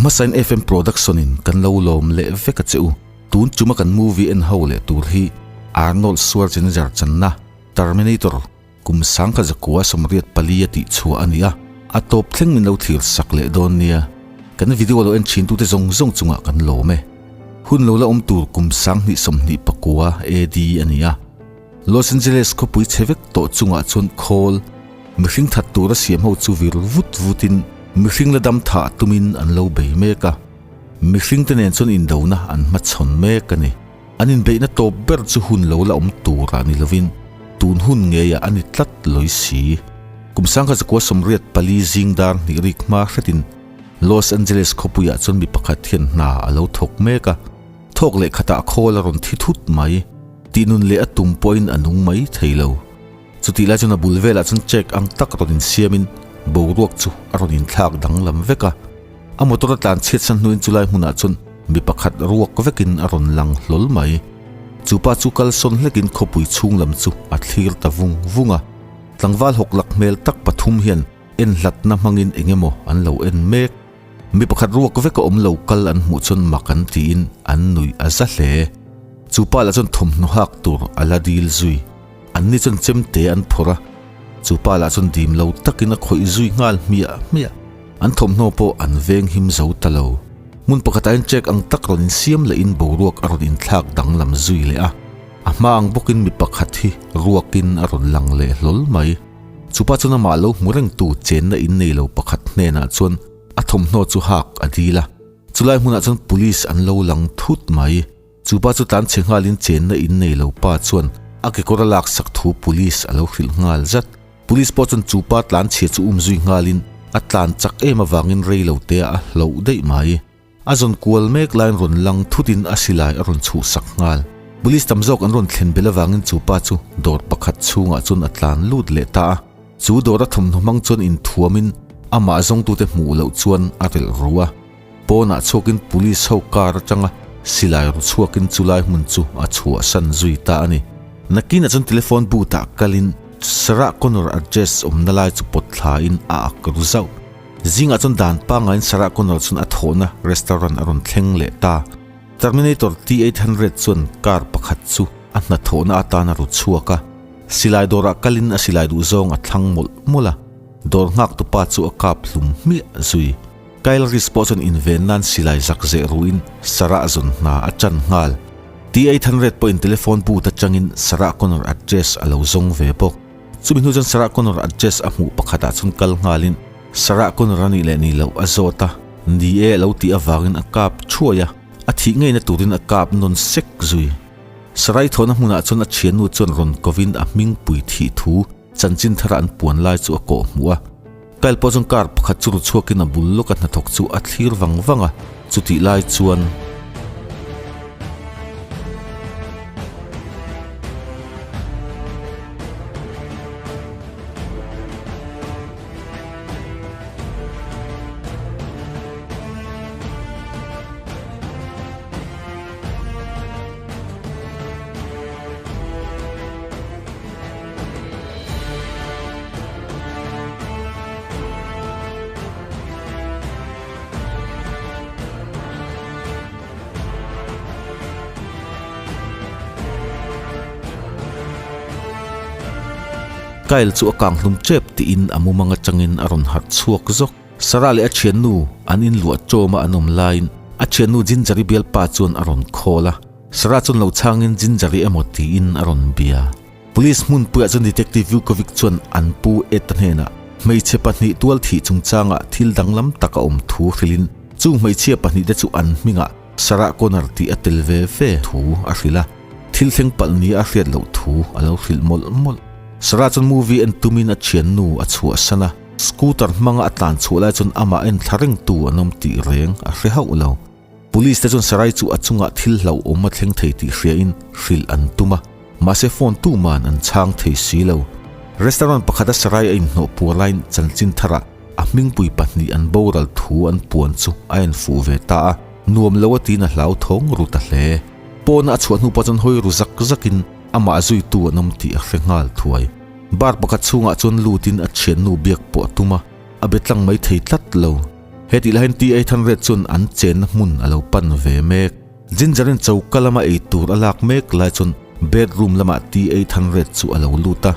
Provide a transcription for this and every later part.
hmasain FM Production in kan lo lawm leh vek a che u. Tun chuma kan movie en ho leh tur hi Arnold Schwarzenegger channa Terminator kum sangkha zakua 84 a tih chhuah a ni a, a tawp thleng min lo thlir sak leh dawn nia. Kan video lo en thin tute zawng zawng chungah kan lawm e. Hun lo la awm tur kum 2029 AD a ni a. Los Angeles khawpui chhe vek tawh chungah chuan khawl mihring that tura siam ho chu vir vut vutin mihring la dam thah tumin an lo bei mek a. Mihring te nen chuan indona an hmachhawn mek a ni. An inbeihna tawp ber chu hun lo la awm turah ni lovin tun hun ngeiah a ni tlat lawi si. Kum 1984 zing dar hnih rik hma hretin Los Angeles khawpuiah chuan mi pakhat hian hna a lo thawk mek a. Thawk leh khatah khawl a rawn thi thut mai. Tih nun leh a tum pawhin a nung mai thei lo. Chutih lai chuan a bul velah chuan check ang tak rawn insiamin boruak chu a rawn inthlak danglam vek a. A motor a tlan chhiat san hnuin chulai hmunah chuan mi pakhat ruak vekin a rawn lang hlawl mai. Chu pa chu kalsawn hlekin khawpui chhung lam chu a thlir ta vung vung a. Tlangval hawk lak hmel tak pathum hian en hlatna hmangin eng emaw an lo en mek. Mi pakhat ruak vek a awm lo kal an hmuh chuan mak an tiin an nuih a za hle. Chu pa lah chuan thawmhnaw hak tur a la dil zui. An ni chuan chemte an phawrh a, chu pa lah chuan dim lo takin a khawih zui nghal hmiah hmiah. An thawmhnaw pawh an veng him zo ta lo. Hmun pakhatah hian check ang tak rawn insiam lehin boruak a rawn inthlak danglam zui leh a. A hma ang bawkin mi pakhat hi ruakin a rawn lang leh hlawl mai. Chupa chuan amah lo hmu rengtu chenna in nei lo pakhat hnenah chuan a thawmhnaw chu hak a dil a. Chulai hmunah chuan police an lo lang thut mai. Chupa chu tlan chhe nghalin chenna in nei lo pa chuan a kekawr a laksak thu police a lo hrilh nghal zat. Police pawh chuan chupa tlan chhia chu um zui nghalin a tlan chak em avangin rei lo te ah a hloh daih mai. A zawn kual mek laiin rawn lang thutin a silai a rawn chhuhsak nghal. Police tam zawk an rawn thlen belh avangin chu pa chu dawr pakhat chhungah chuan a tlan lut leh ta a. Chu dawra thawmhnaw hmang chuan inthuamin amah zawngtute hmuh loh chuan a relh ru a. Pawnah chhuakin police ho car atanga silai ru chhuakin chulai hmun chu a chhuahsan zui ta a ni. Nakinah chuan telephone booth-ah kalin Sarah Connor address awmna lai chu pawt thlain a ak ru zauh. Zingah chuan dan pangaiin Sarah Connor chuan a thawhna restaurant a rawn thleng leh ta. Terminator T-800 chuan car pakhat chu a hnathawhna atan a ru chhuak a. Silai dawrah kalin a silai duh zawng a thlang mawlh mawlh a. Dawr nghaktupa chu a kap hlum hmiah zui. Kyle Reese pawh chuan inven nan silai zak zeh ruin Sarah zawn hna a chan nghal. T-800 pawhin telephone booth atangin Sarah Connor address a lo zawng ve bawk. Chumi hnu chuan Sarah Connor address a hmuh pakhatah chuan kal nghalin Sarah Connor a nih leh ni loh a zawt a, ni e a lo tih avangin a kap thuai a, a thih ngeina turin a kap nawn sek zui. Sarai thawhna hmunah chuan a thiannu chuan rawn kovin a hmingpui thih thu chanchin thara an puan lai chu a kawh hmuh a. Kyle pawh chuan car pakhat chu ru chhuakin a bul lawka hnathawk chu a thlir vang vang a, chutih lai chuan. Kyle chu a kang hlum tep tiin a mumang atangin a rawn harh chhuak zawk. Sarah leh a thiannu an inluah tawma an awm laiin a thiannu Ginger-i bialpa chuan a rawn call a. Sarah chuan lo chhangin Ginger-i emaw tiin a rawn bia. Police hmunpuiah chuan Detective Vukovic chuan an pu Ed-a hnenah hmeichhe pahnih tual thih chungchangah thil danglam tak a awm thu hrilhin chung hmeichhia pahnihte chu an hmingah Sarah Connor tih a tel ve ve thu a hrilh a, thil thleng palh nia a hriat loh thu a lo hrilh mawlh mawlh. Sarah chuan movie en tumin a thiannu a chhuahsan a, scooter hmanga a tlan chhuah lai chuan amah en thla rengtu an awm tih reng a hre hauh lo. Police te chuan Sarai chu a chungah thil hlauhawm a thleng thei tih hriain hrilh an tum a, mahse phone tuman an chhang thei si lo. Restaurant pakhata Sarai a inhnawh puar laiin chanchin tharah a hmingpui pahnih an boral thu an puan chu a en fuh ve ta a, nuam lo a tiin a hlauthawng ru ta hle. Pawna a chhuah hnu pawh chuan hawi ru zak zakin amah zuitu an awm tih a hre nghal thuai. Bar pakhat chhungah chuan lutin a thiannu biak pawh a tum a, a be tlang mai thei tlat lo. Hetih laiin T800 chuan an chenna hmun a lo pan ve mek. Ginger-in choka lama ei tur a lak mek lai chuan bedroom lamah T800 chu a lo lut a.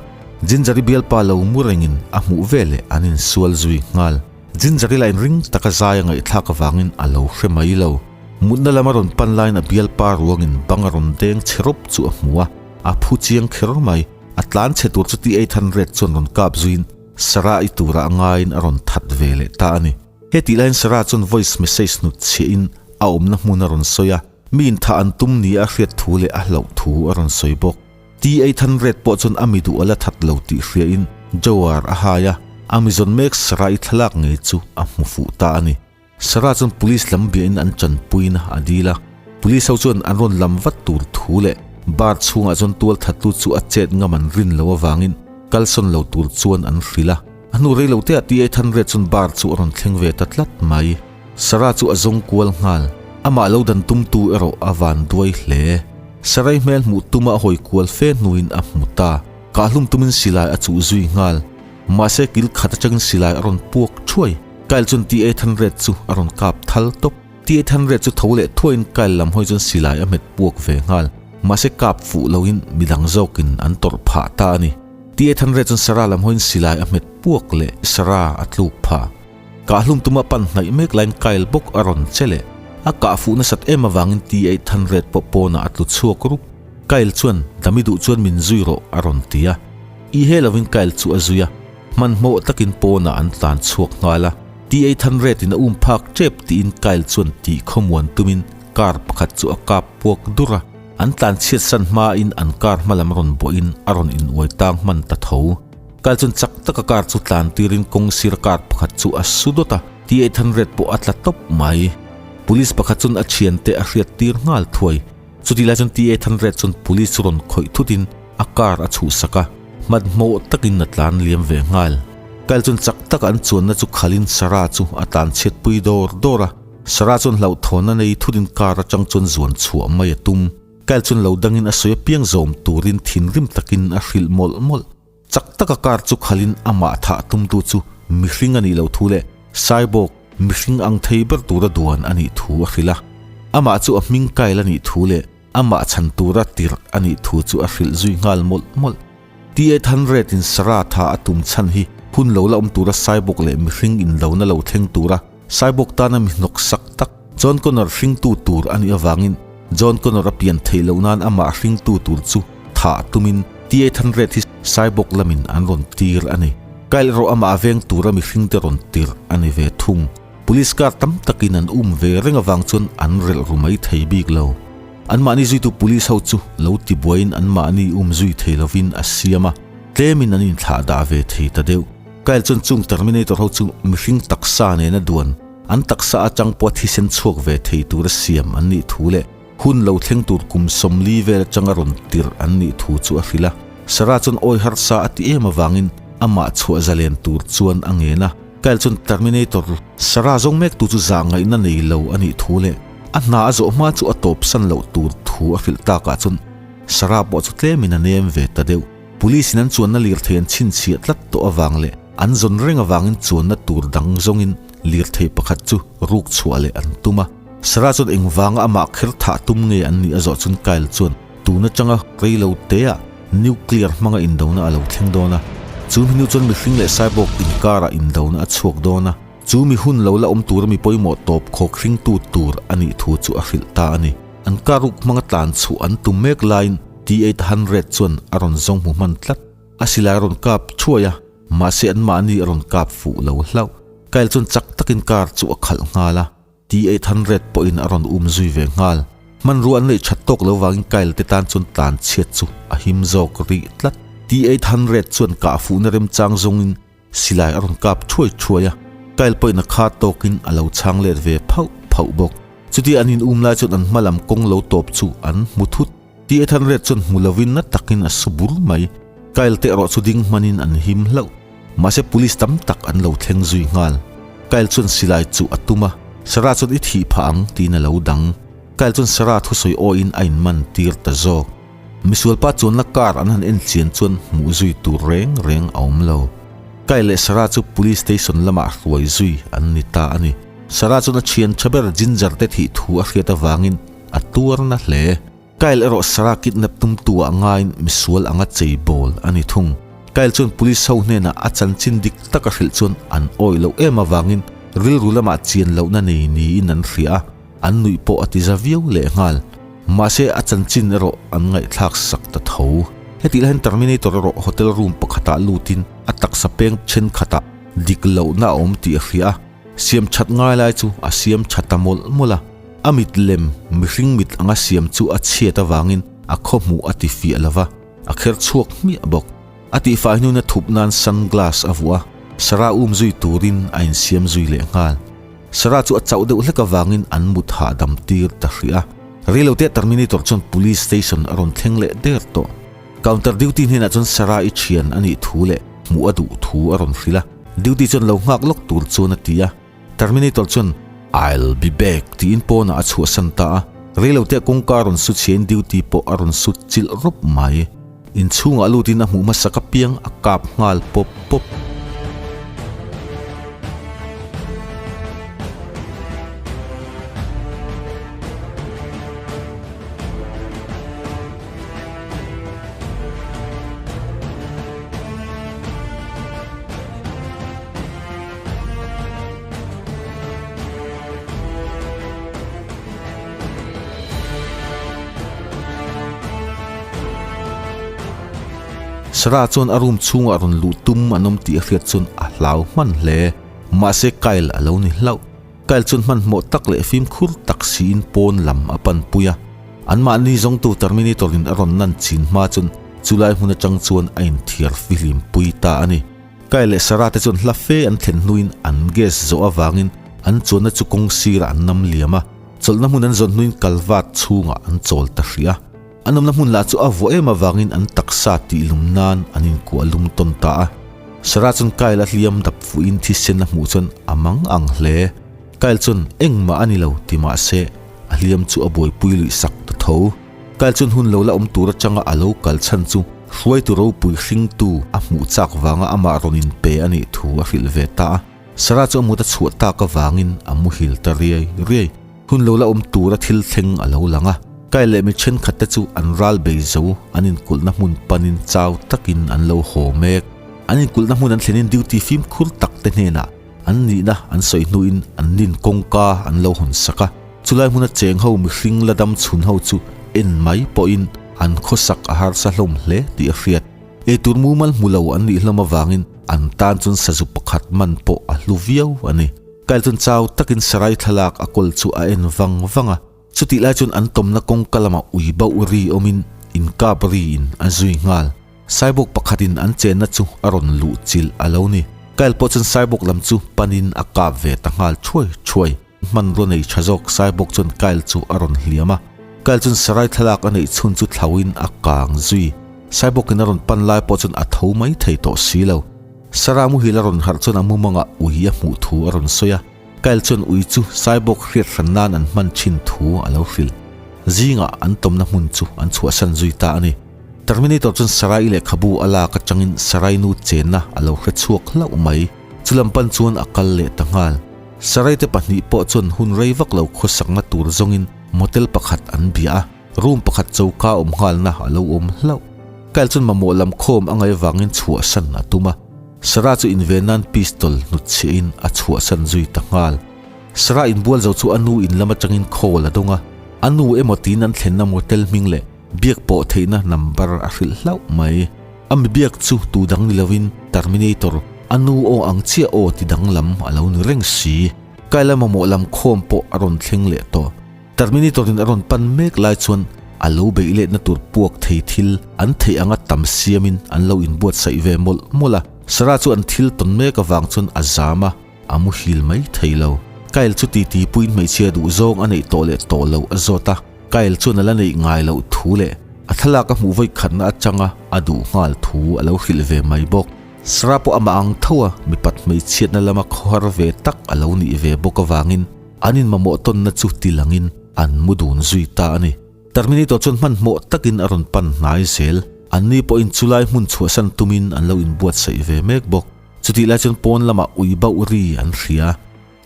Ginger-i bialpa lo mu rengin a hmuh veleh an insual zui nghal. Ginger-i la inring taka zai a ngaihthlak avangin a lo hre mai lo. Mutna lama rawn pan laiin a bialpa ruangin bang a rawn deng chhe rawp chu a hmu a, a phu chiang kher mai. A tlan chhe tur chu T800 chuan rawn kap zuiin Sarah-i turah a ngaiin a rawn that ve leh ta a ni. Hetih laiin Sarah chuan voice message hnut chhiahin a awmna hmun a rawn sawi a, mi intha an tum nia a hriat thu leh a hlauh thu a rawn sawi bawk. T800 pawh chuan a mi duh a la that lo tih hriain Joar a hai a, a mi zawn mek Sarah-i thlalak ngei chu a hmu fuh ta a ni. Sarah chuan police lam biahin an tanpuina a dil a, police ho chuan an rawn lam vat tur thu leh bar chhungah chuan tual thattu chu a chet ngam an rin lo avangin kalsawn lo tur chuan an hrilh a. A hnu rei lo teah T800 chuan bar chu a rawn thleng ve ta tlat mai. Sarah chu a zawng kual nghal, amah lo dan tumtu erawh a van duai hle. Sarai hmel hmuh tuma a hawi kual fe hnuin a hmu ta. Kahhlum tumin silai a chuh zui nghal. Mahse kil khat atangin silai a rawn puak thuai. Kyle chuan T800 chu a rawn kap thal tawp. T800 chu tho leh thuaiin Kyle lam hawi chuan silai a hmet puak ve nghal. Mahse kap fuh loin midang zawkin an tawrh phah ta a ni. T800 chuan Sarah lam hawiin silai a hmet puak leh Sarah a tluk phah. Kahhlum tuma pan hnaih mek laiin Kyle bawk a rawn che leh. A kah fuh nasat em avangin T800 pawh pawnah a tlu chhuak rup. Kyle chuan, Dami duh chuan min zui rawh a rawn ti a. I he lovin Kyle chu a zui a, hmanhmawh takin pawnah an tlan chhuak nghal a. T800 in a um phak tep tiin Kyle chuan tih khawmuan tumin car pakhat chu a kap puak dur a. An tlan chhiat san hmain an car hmalam rawn bawhin a rawn inuai tang hman ta tho. Kyle chuan chak taka car chu tlan tirin kawng sir car pakhat chu a su dawt a, T800 pawh a tla tawp mai. Police pakhat chuan a thiante a hriat tir nghal thuai. Chutih lai chuan T800 chuan police chu rawn khawih thutin a car a chhuhsak a, hmanhmawh takin a tlan liam ve nghal. Kyle chuan chak taka an chuanna chu khalin Sarah chu a tlan chhiatpui dawr dawr a, Sarah chuan hlauhthawnna nei thutin car atang chuan zuan chhuah mai a tum. Kyle chuan lo dangin a sawi apiang zawm turin thinrim takin a hrilh mawlh mawlh. Chak taka car chu khalin amah thah tumtu chu mihring a nih loh thu leh cyborg mihring ang thei ber tura duan a nih thu a hrilh a. Amah chu a hming Kyle a nih thu leh amah chhan tura tirh a nih thu chu a hrilh zui nghal mawlh mawlh. T-800 in Sarah tha a tum chhan hi hun lo la awm tura cyborg leh mihring inlona lo thleng tura cyborg tana mi hnawk sak tak John Connor hringtu tur a nih avangin John Connor a pian theih loh nan amah hringtu tur chu thah tumin T-800 hi cyborg lamin an rawn tir a ni. Kyle erawh amah veng tura mihringte rawn tirh a ni ve thung. Police car tam takin an um ve reng avang chuan an relh ru mai thei bik lo. Anmahni zuitu police ho chu lo tibuaiin anmahni um zui thei lovin a siam a, tlemin an inthlah dah ve thei ta deuh. Kyle chuan chung Terminator ho chu mihring taksa nena duan an taksa atang pawh thisen chhuak ve thei tura siam an nih thu leh hun lo thleng tur kum 40 vel atanga rawn tirh an nih thu chu a hrilh a. Sarah chuan awi harsa a ti em avangin amah chhuah zalen tur chuan a ngen a. Kyle chuan Terminator Sarah zawng mek tu chu zah ngaihna nei lo a nih thu leh a hna a zawh hma chu a tawp san loh tur thu a hrilh takah chuan Sarah pawh chu tlemin a nem ve ta deuh. Police in an chuanna lirthei an chhinchhiah tlat tawh avang leh an zawn reng avangin chuanna tur dang zawngin lirthei pakhat chu ruk chhuah leh an tum a. Sarah chuan engvanga amah kher thah tum nge an nih a zawh chuan Kyle chuan tun atanga rei lo teah nuclear hmanga indona a lo thleng dawn a, chu hnu chuan mihring leh cyborg inkarah indona a chhuak dawn a, chu mi hun lo la awm tura mi pawimawh tawp khawk hringtu tur a nih thu chu a hrilh ta a ni. An kar ruk hmanga tlan chhuah an tum mek laiin T-800 chuan a rawn zawng hmu hman tlat. A silai a rawn kap thuai a, mahse anmahni a rawn kap fuh lo hlauh. Kyle chuan chak takin car chu a khalh nghal a, T-800 pawhin a rawn um zui ve nghal. Hmanrua an neih that tawk lo vangin Kyle te tan chuan tlan chhiat chu a him zawk rih tlat. T-800 chuan kah fuhna remchang zawngin Silai a rawn kap thuai thuai a, Kyle pawhin a kha tawkin a lo chhang let ve phauh phauh bawk. Chutia an in um lai chuan an hma lam kawng lo tawp chu an hmu thut. T-800 chuan hmu lovin na takin a su bur mai. Kyle te erawh chu ding hmanin an him hlauh. Mahse police tam tak an lo thleng zui nghal. Kyle chuan silai chu a tum a, Sarah chuan i thih phah ang tiin a lo dang. Kyle chuan Sarah thusawi awiin a inman tir ta zawk. Misualpa chuanna car an han en chian chuan hmuh zui tur reng reng a awm lo. Kyle leh Sarah chu police station lamah hruai zui an ni ta a ni. Sarah chuan a thian tha ber Ginger te thih thu a hriat avangin a tuar na hle. Kyle erawh Sarah kidnap tumtu ah ngaiin misual anga chei bawl a ni thung. Kyle chuan police ho hnenah a chanchin dik tak a hrilh chuan an awih loh em avangin rilru lamah chian lohna nei niin an hria a, an nuih pawh a ti za viau lehnghal. Mahse a chanchin erawh an ngaihthlak sak ta tho. Hetih lahin Terminator erawh hotel room pakhatah lutin a taksa peng thenkhatah dik lohna a awm tih a hria a, siam that ngai lai chu a siam tha ta mawlh mawlh a. A mit lem mihring mit anga siam chu a chhiat avangin a khaw hmuh a ti fiah lo va, a kher chhuak hmiah bawk. A tihfai hnuna thup nan sunglass a vuah a, Sarah um zui turin a insiam zui leh nghal. Sarah chu a chauh deuh hlek avangin an mut hahdam tir ta hrih a. Reilote Terminator chuan Police Station a rawn thleng leh der tawh. Counter duty hnenah chuan Sarah i thian a nih thu leh hmuh a duh thu a rawn hrilh a. Duty chuan lo nghak lawk tur chuan a ti a. Terminator chuan I'll be back tiin pawnah a chhuahsan ta a. Reilote kawngka a rawn su chhiain duty pawh a rawn su chilh rawp mai. Inchhungah lutin a hmuh hmasak apiang a kap nghal pawp pawp. Sarah chuan a room chhungah rawn luh tum an awm tih a hriat chuan a hlau hman hle. Mahse Kyle a lo ni hlauh. Kyle chuan hmanhmawh tak leh fimkhur tak siin pawn lam a pan pui a. Anmahni zawngtu Terminator in a rawn nan chin hma chuan chulai hmun atang chuan a inthiar fihlim pui ta a ni. Kyle leh Sarah te chuan hla fe an thlen hnuin an gas zawh avangin an chuanna chu kawng sirah an nam liam a, chawlhna hmun an zawn hnuin kalvat chhungah an chawl ta hrih a. An awmna hmun lah chu a vuah em avangin an taksa tih lum nan an inkuah lum tawn ta a. Sarah chuan Kyle a hliam dap fuhin thisen a hmuh chuan a mang ang hle. Kyle chuan engmah a ni lo ti mah se a hliam chu a buaipui luih sak ta tho. Kyle chuan hun lo la awm tur atanga a lo kal chhan chu hruaitu ropui hringtu a hmuh chak vanga amah rawn inpe a nih thu a hrilh ve ta a. Sarah chu a mut a chhuah tak avangin a muhil ta riai riai. Hun lo la awm tura thil thleng a lo lang a, Kyle leh mi thenkhat te chu an ral bei zo, an inkulhna hmun panin chau takin an lo haw mek. An inkulhna hmun an thlenin duty fimkhur tak te hnenah an nihna an sawi hnuin an nin kawngka an lo hawn sak a. Chulai hmuna cheng ho mihring la dam chhun ho chu en mai pawhin an khawsak a harsa hlawm hle tih a hriat. Eitur mumal hmu lo an nih hlawm avangin an tan chuan sazu pakhat man pawh a hlu viau a ni. Kyle chuan chau takin sarai thlalak a kawl chu a en vang vang a. Chutih lai chuan an tawmna kawngka lamah ui bauh ri awmin inkap riin a zui nghal. Saibawk pakhatin an chenna chu a rawn luh chilh a lo ni. Kyle pawh chuan saibawk lam chu panin a kap ve ta nghal thuai thuai. Hmanrua nei tha zawk saibawk chuan Kyle chu a rawn hliam a. Kyle chuan sarai thlalak a neih chhun chu thlauhin a kang zui. Saibawkin a rawn pan lai pawh chuan a tho mai thei tawh si lo. Sarah muhil a rawn harh chuan a mumangah ui a hmuh thu a rawn sawi a, Kyle chuan ui chu saibawk hriat hran nan an hman thin thu a lo hrilh. Zingah an tawmna hmun chu an chhuahsan zui ta a ni. Terminator chuan Sarai lehkhabu a lak atangin Sarai nu chenna a lo hre chhuak hlauh mai. Chulam pan chuan a kal leh ta nghal. Sarai te pahnih pawh chuan hun rei vak lo khawsakna tur zawngin motel pakhat an bia a. Room pakhat choka awm nghalna a lo awm hlauh. Kyle chuan mamawh lam khawm a ngaih avangin chhuahsan a tum a. Sarah chu inve nan pistol hnutchhiahin a chhuahsan zui ta nghal. Sarah inbual zo chu a nu in lam atangin call a dawng a. A nu emaw tiin an thlenna motel hming leh biak pawh theihna number a hrilh hlauh mai. A mi biak chu tu dang ni lovin Terminator, a nu aw ang chiah aw ti danglam a lo ni reng si. Kyle a mamawh lam khawm pawh a rawn thleng leh tawh. Terminator in a rawn pan mek lai chuan a lo beih letna tur puak thei thil an theih anga tam siamin an lo inbuatsaih ve mawlh mawlh a. Sarah chu an thil tawn mek avang chuan a zam a, a muhil mai thei lo. Kyle chu titi puiin hmeichhia duh zawng a neih tawh leh tawh loh a zawt a, Kyle chuan a la neih ngai loh thu leh a thlalak a hmuh vawi khatna atanga a duh nghal thu a lo hrilh ve mai bawk. Sarah pawh amah ang tho a mipat hmeichhiatna lama khawhar ve tak a lo nih ve bawk avangin An inmamawh tawnna chu ti langin an mu dun zui ta a ni. Terminator chuan hmanhmawh takin a rawn pan hnai zel. Anni pawhin chulai hmun chhuahsan tumin an lo inbuatsaih ve mek bawk. Chutih lai chuan pawn lamah ui bauh ri an hria.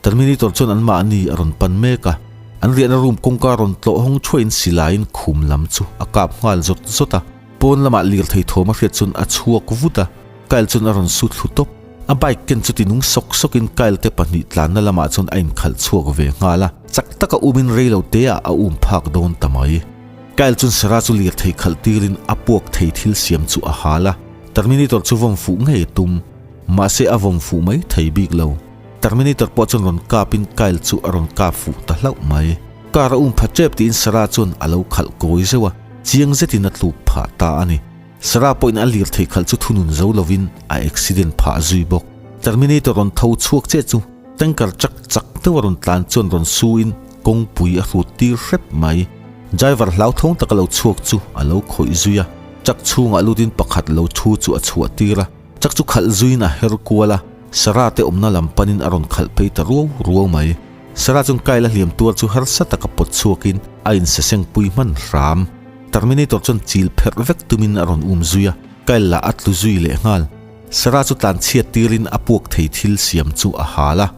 Terminator chuan anmahni a rawn pan mek a, an riahna room kawngka rawn tlawh hawng thuaiin silaiin khum lam chu a kap nghal zawt zawt a. Pawn lamah lirthei thawm a hriat chuan a chhuak vut a, Kyle chuan a rawn su thlu tawp. A bike ken chu tinung sawk sawkin Kyle te pahnih tlanna lamah chuan a inkhalh chhuak ve nghal a, chak taka umin reilo teah a um phak dawn ta mai. Kyle chuan Sarah chu lirthei khalh tirin a puak thei thil siam chu a hal a, Terminator chu vawm fuh ngei a tum. Mahse a vawm fuh mai thei bik lo. Terminator pawh chuan rawn kapin Kyle chu a rawn kap fuh ta hlauh mai. Car a um pha tep tiin Sarah chuan a lo khalh kawi zeuh a, chiang zetin a tluk phah ta a ni. Sarah pawhin a lirthei khalh chu thunun zo lovin a accident phah zui bawk. Terminator rawn tho chhuak che chu tanker chak chak deuh a rawn tlan chuan rawn su in kawngpui a hrut tir hrep mai. Driver hlauthawng taka lo chhuak chu a lo khawih zui a, truck chhungah lutin pakhat lo thu chu a chhuah tir a. Truck chu khalh zuiin a her kual a, Sarah te awmna lam panin a rawn khalh phei ta ruau ruau mai. Sarah chuan Kyle a hliam tuar chu harsa taka pawt chhuakin a insaseng pui hman hram. Terminator chuan chil pherh vek tumin a rawn um zui a, Kyle lah a tlu zui leh nghal. Sarah chu tlan chhiat tirin a puak thei thil siam chu a hal a,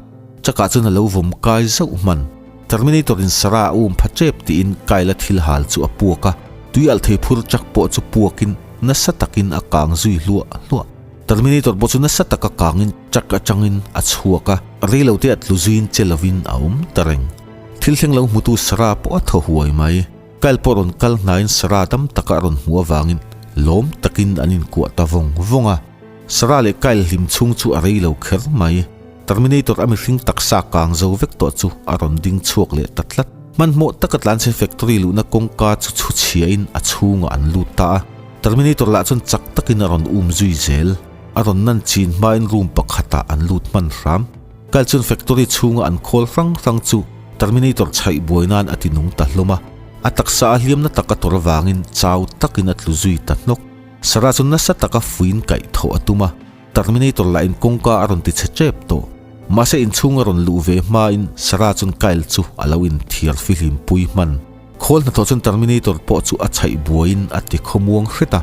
truck-ah chuan a lo vawm kai zauh hman. Terminator in Sarah a um pha tep tiin Kyle a thil hal chu a puak a, tui alh thei phur truck pawh chu puakin nasa takin a kang zui hluah hluah. Terminator pawh chu nasa taka kangin truck atangin a chhuak a, reilote a tlu zuiin che lovin a awm ta reng. Thil thleng lo hmutu Sarah pawh a thaw huai mai. Kyle pawh rawn kal hnaiin Sarah dam taka a rawn hmuh avangin lawm takin an inkuah ta vawng vawng a. Sarah leh Kyle hlim chhung chu a rei lo kher mai. Terminator a mihring taksa kang zo vek tawh chu a rawn ding chhuak leh ta tlat. Hmanhmawh taka tlanchhe factory luhna kawngka chu chhu chhiain a chhungah an lut ta a. Terminator lah chuan chak takin a rawn um zui zel. A rawn nan chin hmain room pakhatah an lut hman hram. Kyle chuan factory chhunga an khawl hrang hrang chu Terminator chhaih buai nan a ti nung ta hlawm a. A taksa a hliamna tak a tawrh avangin chau takin a tlu zui ta hnawk. Sarah chu nasa taka fuiin kaih thawh a tum a, Terminator lah in kawngka a rawn ti chhe tep tawh. Mahse inchhung a rawn luh ve hmain Sarah chuan Kyle chu a lo inthiar fihlim pui hman. Khawl hnathawh chuan Terminator pawh chu a chhaih buaiin a ti khawmuang hret a,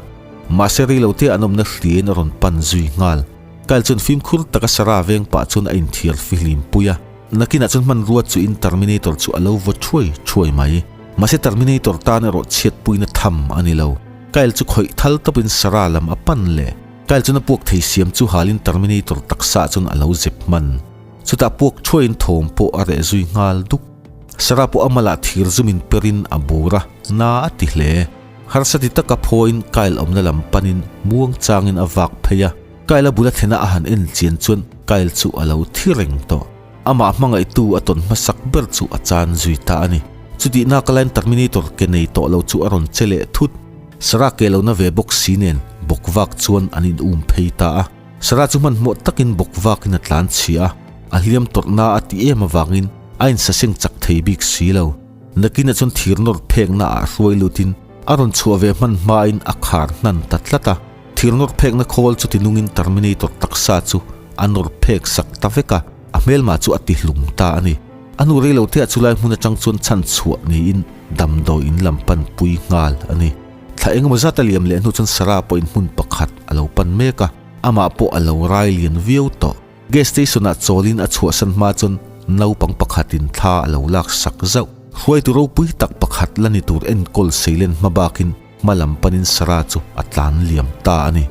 mahse reilote an awmna hliain a rawn pan zui nghal. Kyle chuan fimkhur taka Sarah veng pah chuan a inthiar fihlim pui a, nakinah chuan hmanrua chuin Terminator chu a lo vaw thuai thuai mai. Mahse Terminator tan erawh chhiatpuina tham a ni lo. Kyle chu khawih thal tawpin Sarah lam a pan leh. Kyle chuan a puak thei siam chu halin Terminator taksa chuan a lo zep hman. Chutah puak thuaiin thawm pawh a reh zui nghal duk. Sarah pawh a malah thir zumin perin a bur a, na a ti hle. Harsa ti taka phawiin Kyle awmna lam panin muang changin a vak phei a. Kyle a bula thlena a han en chian chuan Kyle chu a lo thi reng tawh. Amah hmangaihtu a tawn hmasak ber chu a chan zui ta a ni. Chutihna ka lain Terminator ke nei tawh lo chu a rawn che leh thut. Sarah ke lo na ve bawk si nen bawk vak chuan an in um phei ta a. Sarah chu hmanhmawh takin bawk vakin a tlan chhia a, a hliam tawrhna a ti em avangin a insaseng chak thei bik si lo. Nakinah chuan thir nawr phekna ah hruai lutin a rawn chhuah ve hman hmain a khar hnan ta tlat a. Thir nawr phekna khawl chu tinungin Terminator taksa chu a nawr phek sak ta vek a, a hmelma chu a ti hlum ta a ni. A hnu rei lo te ah chulai hmun atang chuan chhan chhuah niin damdawi in lam pan pui nghal a ni. Thla engemaw zat a liam leh hnu chuan Sarah pawhin hmun pakhat a lo pan mek a, amah pawh a lo rai lian viau tawh. Gas station ah chawlin a chhuahsan hma chuan naupang pakhatin thla a lo lak sak zauh. Hruaitu ropui tak pakhat la ni tur enkawl seilen hma bakin hma lam panin Sarah chu a tlan liam ta a ni.